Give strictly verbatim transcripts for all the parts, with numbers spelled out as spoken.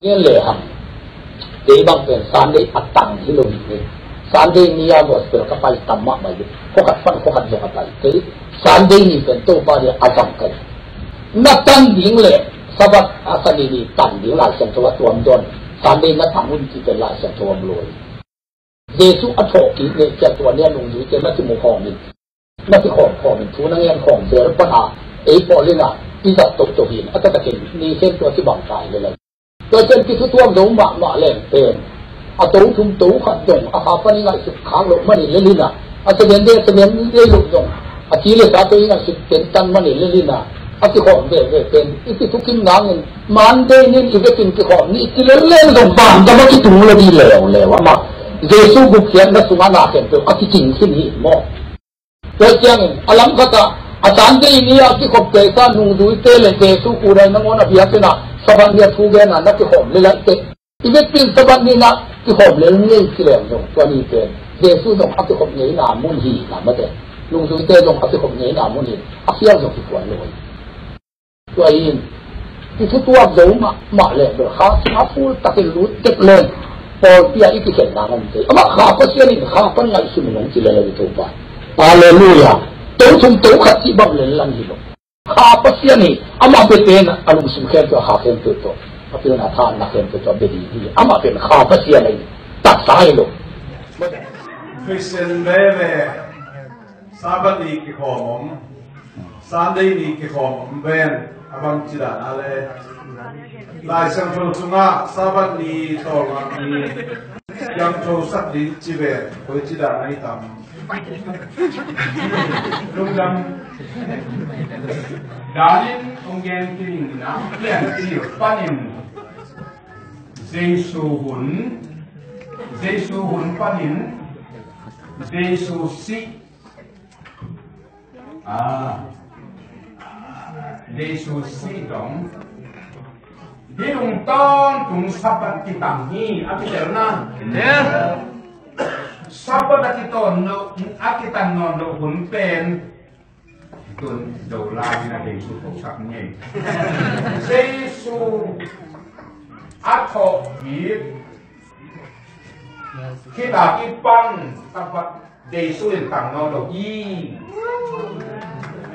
Ngen le hang. Kei bang pen Sunday a tang hi lo hi. Sunday ni a gospel ka pai tam mahmah hi. Khua khat pan khua khat zong a pai. Kei Sunday ni pen Topa dia a zang kai. Na tang ding le Sabbath a Sunday ni tang ding Lai Siangtho a tuam dawn. Sunday na tang un ci pen Lai Siangtho om lo hi. Jesu a thawh kik ngeih ciang tua ni a nungzuite na kimu khawm in, na kikhawm khawm in, thu na ngen khawm zel pan a, ei pawl in a i zat tohtoh hi in, a taktakin ni khempeuh a kibang kai le lai. Tua ciang kithutuak zo mahmah leng pen a to thum to khat zong a kha pan i ngaihsut khak loh manin le lin a, a Seventh Day, a Seventh Day lo zong a ci le sa tawh i ngaihsut pentan manin le lin a, a kikhawm veve pen i kithukim nangin Monday nin i vekin kikhawm ni i ci lel leng zong van dam a kitung lo dih leuleu. Amah Jesu gupkhiatna sungah na khempeuh a kicing khin hi maw? Tua ciangin a lam khatah a Sunday ni a kikhop kei sa nungzuite le Jesu kudai nangawn a biakinn ah Sabbath ni a thu gen a na kikhawm le laihte i vekpi in Sabbath ni na kikhawm lel ngei ci leng zong tua ni pen Jesu zong a kikhop ngeina mun hi na mate. Nungzuite zong a kikhop ngeina mun hi, a khial zong kikuan lo hi. Tua in i thutuak zo mahmah leh bel kha sungah phul takin lut tek leng pawlpi ah i kikhelhna ngam thei. Amah kha Pasian in kha pan ngaihsun in hong ci lel a i Topa. Halleluiah. To thum to khat cih bang lel lan hi lo. Kha Pasian hi. Amah bia pen a lungsim khempeuh a kha khempeuh tawh a pilna thahatna khempeuh tawh a bia ding hi. Amah pen kha Pasian hi. Taksa hi lo. Christian veve Sabbath ni kikhawm om, Sunday ni kikhawm om ven a bang ci dan a le Lai Siangtho sungah Sabbath ni tawlnga ni siangtho sak ding ci ven koi ci dan a i tam. Lungdam danin hong gen kinin a piancil panin Jesu hun, Jesu hun panin Jesu sih. Ah. Jesu sih dong. Hih lungtawn tung Sabbath kitang hi a kitelna. Sabbath a kitawn lo, a kitang nawn lo hun pen tun do lai na Jesu thoksak ngei. Jesu a thawh hi. Khita kipang Sabbath Jesu in tang nawn lo hi.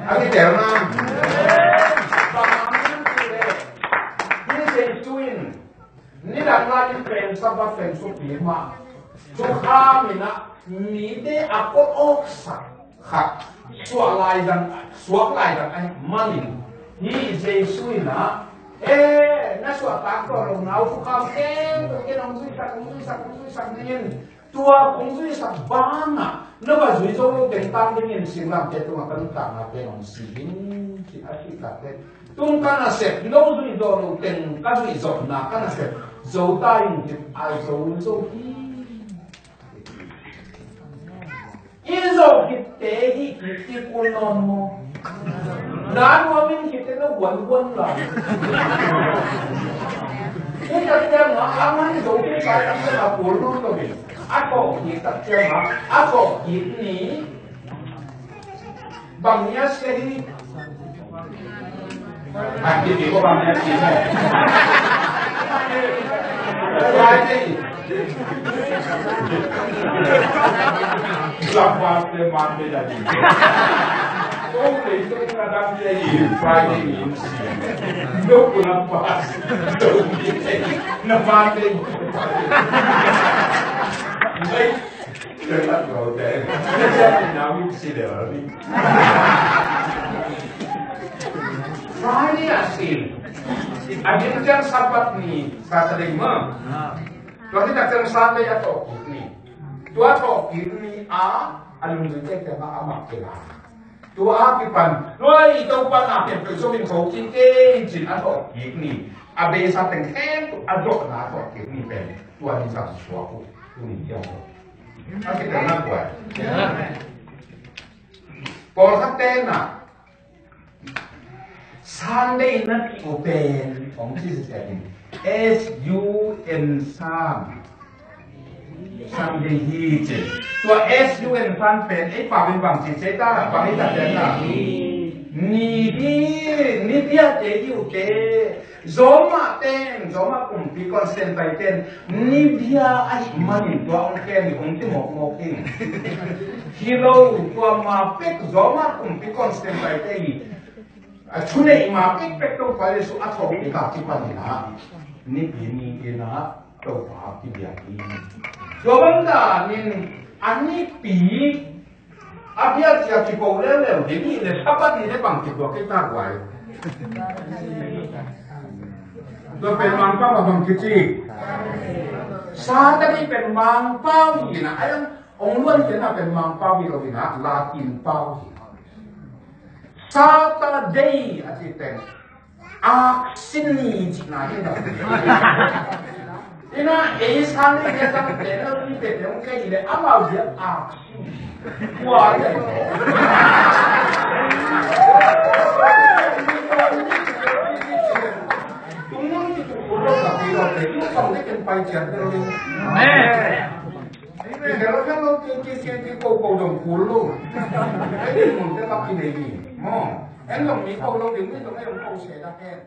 A kitelna. Bang hang hiam cih leh hih Jesu in nidang lai in pen Sabbath pen thupi mah. Thukham in a mite a kawlawksak khat suak lai dang, suak lai dang ahih manin hih Jesu in a, eh, na suahtak tawh lo na thukham khempeuh ken hong zuihsak, hong zuihsak, hong zuihsak dingin, tua kong zuihsak banah na va zui zo lo teng tang dingin singlamteh tungah ka nuntakna pen hong si ding, ci a cih tak teh tung ka nasep, no zuih zo lo teng ka zuih zawhna ka nasep zo ta in, ci a zo zo hi. I zo khit teh hih khit i kul nawn maw? Na nuam in khit teh na huan huan lai. Hih tak ciang a, a man zo khit lai tak ciang a kul nawn lo in. A thawh khit tak ciang a, a thawh khit ni. Bang ni a sia hi. An ti ti ko bang ni a sia hi. Friday. Lampas le man le jadi. Ko le ko na dang le hi Friday ni si. No ko lampas. No ni na man le. Ai. Friday a sin. A ding ciang Sabbath ni, Saturday maw. Tua hi tak ciang Sunday a thawhkik ni. Tua thawhkik ni a, a lungzui tektek a amah kila. Tua a kipan, luai Topa na khempeuh zong in thawhkik kei cin a thawhkik ni. A beisa teng khempeuh a zawhna a thawhkik ni pen. Tua ni zang suak uh. Tuni ciang uh. A kitelna kua. Pawlkhat te'n ah Sunday na ti uh pen hong ci ziazia in S U N Sam. Sunday hi ci. Tua S U N Sam pen ei pau in bang ci ci ta, bang hi ta pen na. Ni hi, ni biate hi uh te. Roma ten, Roma kumpi Constantine ten ni bia ahih manin tua hong ken hi, hong ti mawkmawk hi. Hi lo, tua ma pek Roma kumpi Constantine te hi. A thuneih ma pekpek Topa Jesu a thawhpih a kipan in ah nipi ni in ah Topa kibiak hi. Tua bang danin a nipi a biak ciang kipo leuleu ding hi le, Sabbath ni le bang kituak kei ta guai. Tua pen Mangpau a bang kici. Saturday pen Mangpau hi na, a yang ong luan kei na pen Mangpau hi lo hi na, Latin pau hi. Saturday a ci pen aksi ni ci na hi na. Ina ei sang ni ke sang te na ni te te ong ke ile amau dia aksi. Kua le. Tung nung ci tu kulo ka pi lo te yu kong te ken pai cian te lo. Amen. Ken lo ken lo ken ken ken ken ko ko dong kulo. Ei mun te ka pi nei ni. Mo. En lo mi ko lo ken ni lo ei ko se da ken.